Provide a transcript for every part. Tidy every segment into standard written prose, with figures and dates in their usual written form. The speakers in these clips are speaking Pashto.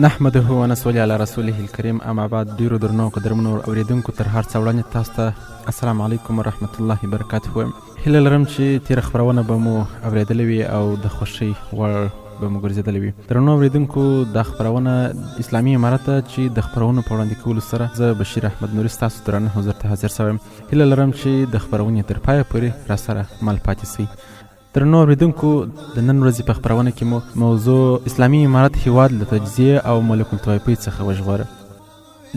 نحمده ونصلي علی رسوله الکریم، اما بعد. ډیرو درنو قدرمنو اوریدونکو، تر هر څه وړاندې تاسو ته السلام علیکم ورحمت الله وبرکاته وایم. هیله لرم چې تېره خپرونه به مو اورېدلې وي او د خوښۍ وړ به مو ګرځېدلې وي. درنو اوریدونکو، دا خپرونه اسلامي امارت ده چې د خپرونو په وړاندې کولو سره زه بشیر احمد نوري ستاسو درانه حضور ته حاضر شوی یم. هیله لرم چې د خپرونې تر پایه پورې راسره مل پاتې شئ. درنو اوریدونکو، د نن ورځې په خپرونه کې مو موضوع اسلامي امارت هیواد له تجزیې او ملک الطوایفۍ څخه وژغوره.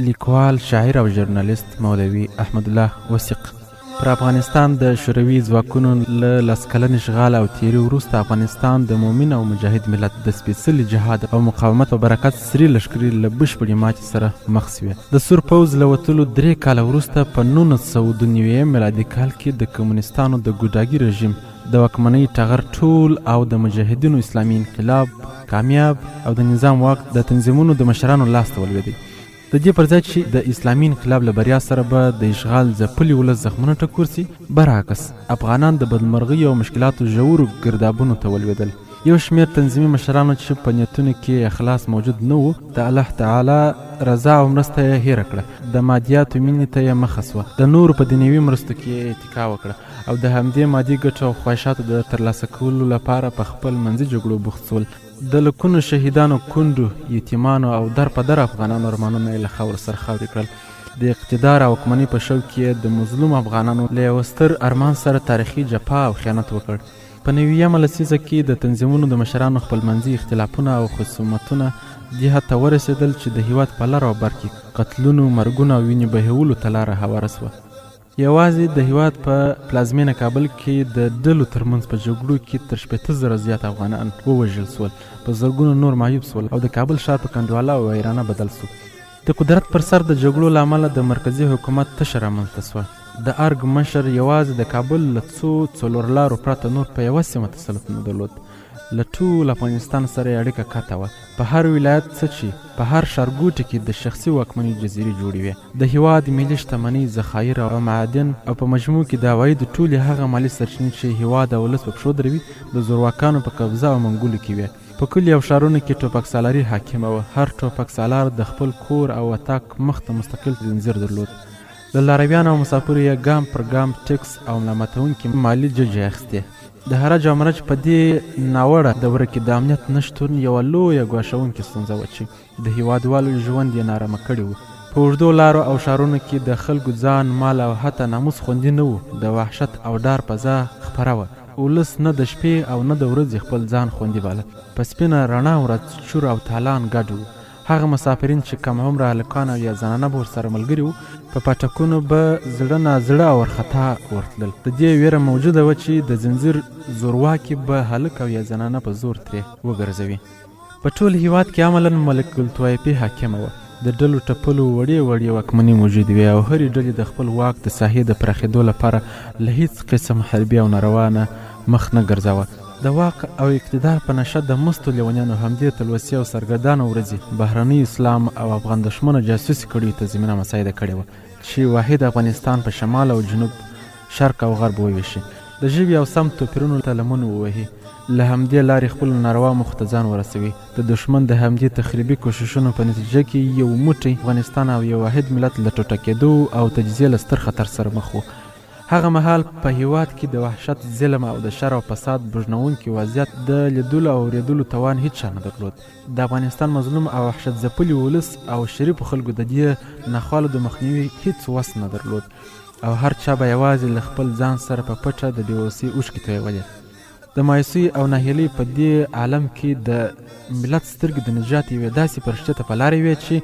لیکوال، شاعر او ژورنالیست مولوي احمدالله وثیق. پر افغانستان د شوروي ځواکونو له لس کلن اشغال او تیري وروسته افغانستان د مؤمن او مجاهد ملت د سپېڅلي جهاد او مقاومت په برکت سرې لښکرې له بشپړې ماتې سره مخ شوې. د سور پوځ له وتلو 3 کاله وروسته په 1992 میلادي کال کې د کمونستانو د ګوډاګي رژیم د واکمنۍ ټغر ټول او د مجاهدینو اسلامي انقلاب کامیاب او د نظام واک د تنظیمونو د مشرانو لاس ته ولوېدی. د دې پر ځای چې د اسلامي انقلاب له بریا سره به د اشغال ځپلي ولس زخمونه ټکور سي، برعکس افغانان د بدمرغیو او مشکلاتو ژورو ګردابونو ته ولوېدل. یو شمېر تنظیمي مشرانو چې په نیتونو کې اخلاص موجود نه و، د الله تعالی رضا او مرسته یې هېره کړه، د مادیاتو مینې ته یې مخه سوه، د نورو په دنیوي مرستو کې یې اتکا وکړه او د همدې مادي ګټو او خواهشاتو د ترلاسه کولو لپاره په خپل منځي جګړو بوخت سول. د لکونو شهیدانو، کونډو، یتیمانو او در په در افغانانو ارمانونه یې له خاورو سره خاورې کړل. د اقتدار او واکمنۍ په شوق کې یې د مظلومو افغانانو له یوه ستر ارمان سره تاریخي جفا او خیانت وکړ. په 90مه لسیزه کې د تنظیمونو د مشرانو خپلمنځي اختلافونه او خصومتونه دې حد ته ورسېدل چې د هیواد په لر او بر کې قتلونو، مرګونو او وینې بهیولو ته لاره هواره شوه. یوازې د هیواد په پلازمینه کابل کې د ډلو ترمنځ په جګړو کې تر 60,000 زیات افغانان ووژل شول، په زرګونو نور معیوب شول او د کابل ښار په کنډواله او ویرانه بدل شو. د قدرت پر سر د جګړو له امله د مرکزي حکومت تشه رامنځته شوه. د ارګ مشر یوازې د کابل له څو څلورلارو پرته نور په یوه سیمه تسلط نه درلود. له ټول افغانستان سره یې اړیکه قطع وه. په هر ولایت څه چې په هر ښارګوټي کې د شخصي واکمنۍ جزیرې جوړې وې. د هیواد ملي شتمنۍ، ذخایر او معادن او په مجموع کې د عوایدو ټولې هغه مالي سرچینې چې هیواد او ولس په پښو دروي، د زورواکانو په قبضه او منګولو کې وې. په کلیو او ښارونو کې ټوپک سالاري حاکمه وه. هر ټوپک سالار د خپل کور او اطاق مخ ته مستقل ځنځیر درلود. له لارویانو او مسافرو یې ګام پر ګام ټکس او ملامتوونکې مالي ججې اخیستې. د هرج او مرج په دې ناوړه دوره کې د امنیت نشتون یوه لویه ګواښوونکې ستونزه وه چې د هیوادوالو ژوند یې نارامه کړی و. په اوږدو لارو او ښارونو کې د خلکو ځان، مال او حتی ناموس خوندي نه و. د وحشت او ډار فضا خپره وه. ولس نه د شپې او نه د ورځې خپل ځان خوندي باله. په سپینه رڼا ورځ چور او تالان ګډ و. هغه مسافرین چې کم عمره هلکان او یا زنانه به ورسره ملګري وو، په پاټکونو به زړه نا زړه او ورخطا ورتلل. د دې ویره موجوده وه چې د ځنځیر زورواکي به هلک او یا زنانه په زور ترې وګرځوي. په ټول هیواد کې عملاً ملک الطوایفي حاکمه وه. د ډلو ټپلو وړې وړې واکمنۍ موجودې وې او هرې ډلې د خپل واک د ساحې د پراخېدو لپاره له هیڅ قسم حربې او ناروا نه مخ نه ګرځاوه. د واک او اقتدار په نشه د مستو لیونیانو همدې تلوسې او سرګردانو ورځې بهرني اسلام او افغان دښمنه جاسوسي کړیو ته زمینه مساعده کړې وه چې واحد افغانستان په شمال او جنوب، شرق او غرب وویشي، د ژبې او سمت توپیرونو ته لمن ووهي، له همدې لارې خپلو ناروا موخو ته ځان ورسوي. د دښمن د همدې تخریبي کوښښونو په نتیجه کې یو موټی افغانستان او یو واحد ملت له ټوټه کېدو او تجزیې له ستر خطر سره مخ وو. هغه مهال په هیواد کې د وحشت، ظلم او د شر او فساد بوږنوونکي وضعیت د لیدلو او اورېدلو توان هیچا نه درلود. د افغانستان مظلوم او وحشت ځپلي ولس او شریفو خلکو د دې ناخوالو د مخنیوي هیڅ وس نه درلود او هر چا به یوازې له خپل ځان سره په پټه د بېوسۍ اوښکې تویولې. د مایوسۍ او ناهیلۍ په دې عالم کې د ملت سترګې د نجات یوې داسې پرښتې ته په لارې وې چې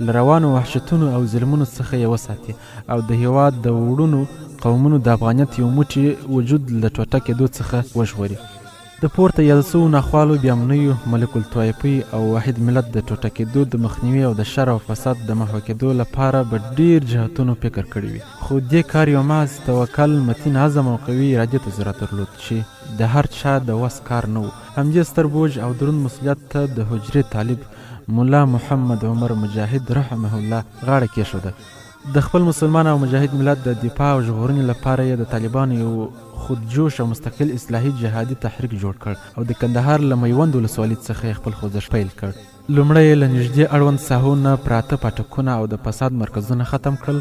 له روانو وحشتونو او ظلمونو څخه یې وساتي او د هیواد د وړونو قومونو د افغانیت یو موټي وجود له ټوټه کېدو څخه وژغوري. د پورته یادو شوو ناخوالو، بې امنیو، ملک الطوایفۍ او واحد ملت د ټوټه کېدو د مخنیوي او د شر او فساد د محوه کېدو لپاره به ډېر جهتونو فکر کړی وي، خو دې کار یو محض توکل، متین عزم او قوي ارادې ته ضرورت درلود چې د هر چا د وس کار نه و. همدې ستر بوج او دروند مسؤلیت ته د حجرې طالب ملا محمد عمر مجاهد رحمه الله غاړه کېښوده. د خپل مسلمان او مجاهد ملت د دفاع او ژغورنې لپاره یې د طالبانو یو خودجوش او مستقل اصلاحي جهادي تحریک جوړ کړ او د کندهار له میوند ولسوالي څخه یې خپل خوځښت پیل کړ. لومړی یې له نږدې اړوند ساحو نه پراته پاټکونه او د فساد مرکزونه ختم کړل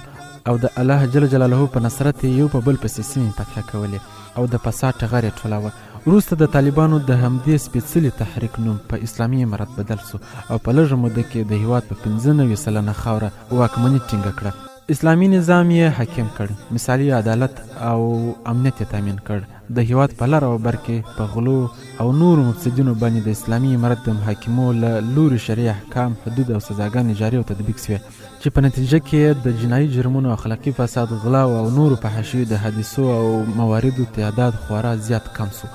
او د الله جل جلاله په نصرت یې یو په بل پسې سیمې فتح کولې او د فساد ټغر یې ټولاوه. وروسته د طالبانو د همدې سپېڅلي تحریک نوم په اسلامي امارت بدل شو او په لږه موده کې د هېواد په 95% خاوره واکمني ټینګه کړه. اسلامي نظام یې حاکم کړ، مثالي عدالت او امنیت یې تامین کړ، د هېواد په لر او بر کې په غلو او نورو مفسدینو باندې د اسلامي امارت د محاکمو له لوري شرعي احکام، حدود او سزاګانې جاري او تطبیق شوې چې په نتیجه کې یې د جنایي جرمونو، اخلاقي فساد، غلاو او نورو فحاشیو د حادثو او مواردو تعداد خورا زیات کم شو.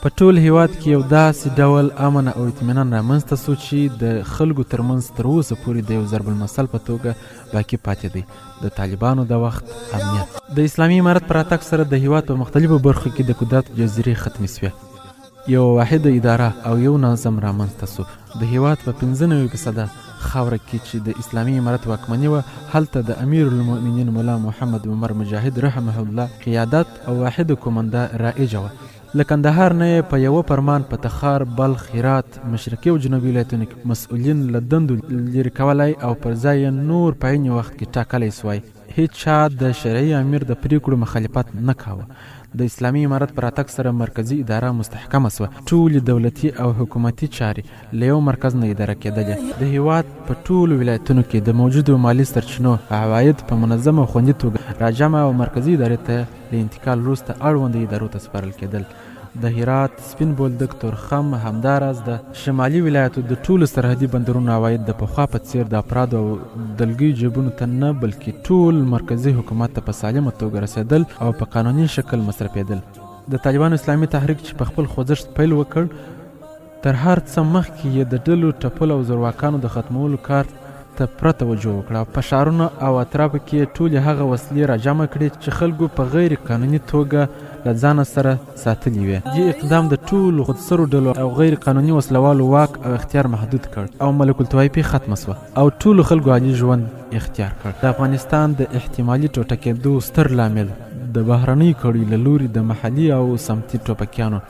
په ټول هیواد کې یو داسې ډول امن او اطمینان رامنځته شو چې د خلکو ترمنځ تر اوسه پورې د یو ضرب المثل په توګه باقي پاتې دی، د طالبانو د وخت امنیت. د اسلامي امارت په راتګ سره د هیواد په مختلفو برخو کې د قدرت جزیرې ختمې شوې، یوه واحده اداره او یو نظم رامنځته شو. د هیواد په 95 فیصده خاوره کې چې د اسلامي امارت واکمني وه، هلته د امیرالمؤمنین ملا محمد عمر مجاهد رحمه الله قیادت او واحده کومنده رایجه وه. له کندهار نه یې په یوه فرمان په تخار، بلخ، هرات، مشرقي او جنوبي ولایتونو کې مسؤلین له دندو لیرې کولای او پر ځای یې نور په عین وخت کې ټاکلی شوای. هیچا د شرعي امیر د پریکړو مخالفت نه کاوه. د اسلامي امارت په راتګ سره مرکزي اداره مستحکمه شوه، ټولې دولتي او حکومتي چارې له یو مرکز نه اداره کېدلې. د هېواد په ټولو ولایتونو کې د موجودو مالي سرچینو عواید په منظمه او خوندي توګه راجمع او مرکزي ادارې ته له انتقال وروسته اړوندو ادارو ته سپارل کېدل. د هرات، سپین بولدک، تورخم، همداراز د شمالي ولایاتو د ټولو سرحدي بندرونو عواید د پخوا په څېر د افرادو او دلګیو جېبونو ته نه بلکې ټول مرکزي حکومت ته په سالمه توګه رسېدل او په قانوني شکل مصرفېدل. د طالبانو اسلامي تحریک چې په خپل خوځښت پیل وکړ، تر هر څه مخکې یې د ډلو ټپلو او زورواکانو د ختمولو کار ته پوره توجه وکړه او په ښارونو او اطرافو کې یې ټولې هغه وسلې راجمع کړې چې خلکو په غیر قانوني توګه له ځانه سره ساتلې وې. دې اقدام د ټولو خودسرو ډلو او غیر قانوني وسله والو واک او اختیار محدود کړ او ملک الطوایفي ختمه شوه او ټولو خلکو عادي ژوند اختیار کړ. د افغانستان د احتمالي ټوټه کېدو ستر لامل د بهرنیو کړیو له لوري د محلي او سمتي ټوپکیانو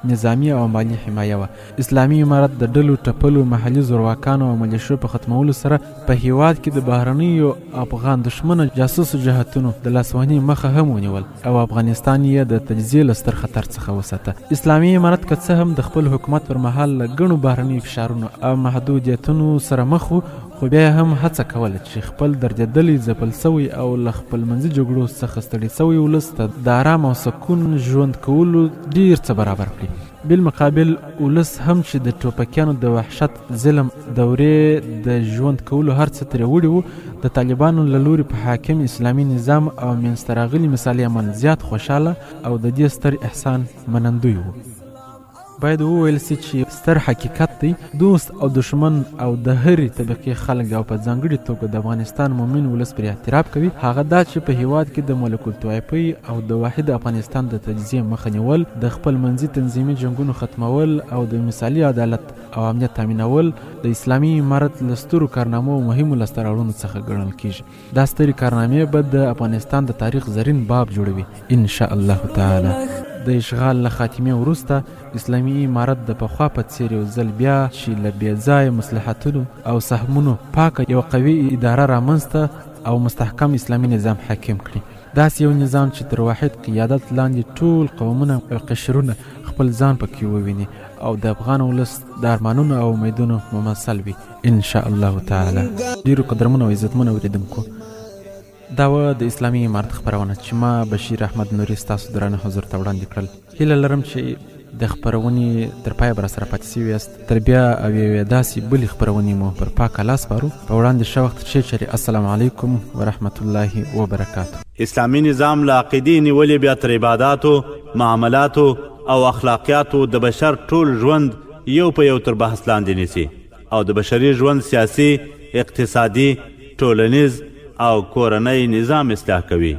نظامي او مالي حمایه وه. اسلامي امارت د ډلو ټپلو، محلي زورواکانو او ملیشو په ختمولو سره په هیواد کې د بهرنیو افغان دښمنه جاسوسو جهتونو د لاسوهنې مخه هم ونیول او افغانستان یې د تجزیې له ستر خطر څخه وساته. اسلامي امارت که څه هم د خپل حکومت پر مهال له ګڼو بهرنیو فشارونو او محدودیتونو سره مخ و، خو بیا یې هم هڅه کوله چې خپل دردېدلی، ځپل شوی او له خپلمنځي جګړو څخه ستړي شوی ولس ته د ارام او سکون ژوند کولو ډېر څه برابر کړي. بالمقابل ولس هم چې د ټوپکیانو د وحشت، ظلم دورې د ژوند کولو هر څه ترې وړي وو، د طالبانو له لوري په حاکم اسلامي نظام او منځته راغلي مثالي امن زیات خوشاله او د دې ستر احسان منندوی وو. باید وویل سي چې ستر حقیقت دی، دوست او دښمن او د هرې طبقې خلک او په ځانګړي توګه د افغانستان مومن ولس پرې اعتراف کوي، هغه دا چې په هیواد کې د ملک الطوایفۍ او د واحد افغانستان د تجزیې مخه نیول، د خپل منځي تنظیمي جنګونو ختمول او د مثالي عدالت او امنیت تامینول د اسلامي امارت له سترو کارنامو او مهمو لاسته راوړنو څخه ګڼل کیږي. دا سترې کارنامې به د افغانستان د تاریخ زرین باب جوړوي ان شاء الله تعالی. د اشغال له خاتمې وروسته اسلامي امارت د پخوا په څېر یو ځل بیا چې له بې ځایه مصلحتونو او سهمونو پاکه یوه قوي اداره رامنځته او مستحکم اسلامي نظام حاکم کړي، داسې یو نظام چې تر واحد قیادت لاندې ټول قومونه او قشرونه خپل ځان پکې وویني او د افغان ولس د ارمانونو او امیدونو ممثل وي. ان شاء الله تعالی. ډیرو قدرمنو او عزتمنو اوریدونکو، دا وه د اسلامي امارت خپرونه چې ما بشیر احمد نوري ستاسو درانه حضور ته وړاندې کړل. هیله لرم چې د خپرونې تر پایه به راسره پاتې سوي یاست. تر بیا او یوې داسې بلې خپرونې مو پر پاک الله سپارو. په وړاندې ښه وخت ښې چارې. السلام علیکم ورحمت الله وبرکاته. اسلامي نظام له عقیدې نیولې بیا تر عباداتو، معاملاتو او اخلاقیاتو د بشر ټول ژوند یو په یو تر بحث لاندې نیسي او د بشري ژوند سیاسي، اقتصادي، ټولنیز او کورنی نظام اصلاح کوي.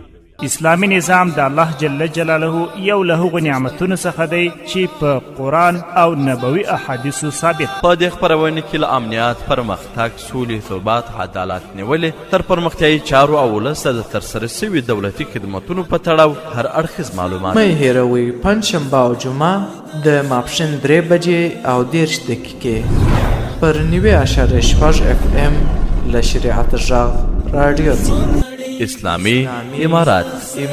اسلامي نظام د الله جل جلاله یو له هغو نعمتونو څخه دی چې په قرآن او نبوي احادیثو ثابت. په دې خپرونې کې له امنیت، پرمختګ، سولې، ثبات، عدالت نیولې تر پرمختیایي چارو او ولس ته د ترسره شوي دولتي خدمتونو په تړاو هر اړخیز معلومات. مه یې هېروئ، پنجشنبه او جمعه د ماپښین 3 بجې او 30 دقیقې. پر 90.6 اف ام له شریعت غږ راډیو څخه. اسلامي امارت.